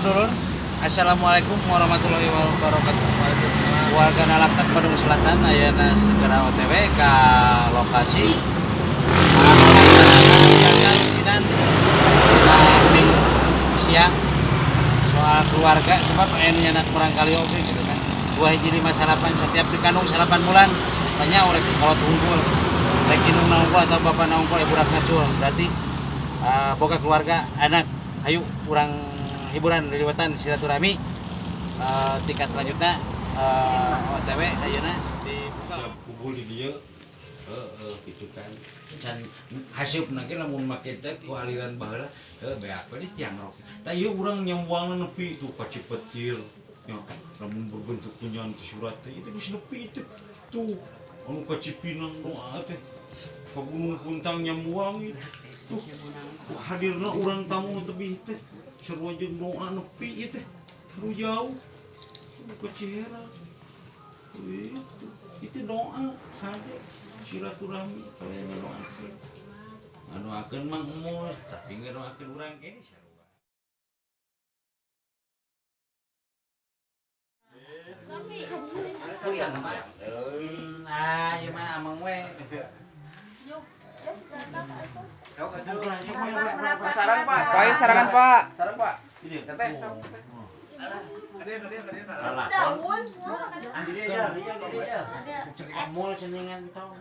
Dulur-dulur, assalamualaikum warahmatullahi wabarakatuh. Warga Nalaktak Bandung Selatan ayeuna segera OTW ke lokasi anu laksanakan rutinan minggu siang soal keluarga, sebab aya nu nyandak murangkalih oge gitu kan. 2 hiji 5 salapan setiap dikandung 9 bulan banyak rek kolot unggul, rek indungna unggul atau bapakna unggul ya budak ngacul. Berarti boga keluarga anak, ayo urang hiburan liliwatan silaturahmi. Tingkat lanjutnya OTW ayeuna dibuka. Ya, kumpul di dieu, heeh, gitu kan. Can haseup ge lamun make teh ku aliran baheula, heuh, beak we di tiang rok. Tah, ieu urang nyambuangna nepi tuh ka Cipetir ya, lamun berbentuk tunjangan ke surat teh itu geus nepi teh tuh anu ka Cipinang, doa teh ka Gunung Puntang nyambuang itu tuh. Tuh hadirna urang tamu tebih teh sarua jeung doa nepi ieu teh terlalu jauh tuh ka Ciherang itu doa kade silaturahmi. Kalian ngadoakeun, ngadoakeun Mang Emos, tapi ngadoakeun urang kene sarua. Punten, Mak. Nah, ieu mah ameng we. Sarang, Pak. Pak, ini sarangan, Pak. Sarang, Pak. Ini. Teteh. Lalakon. Cek mall ceningan tong.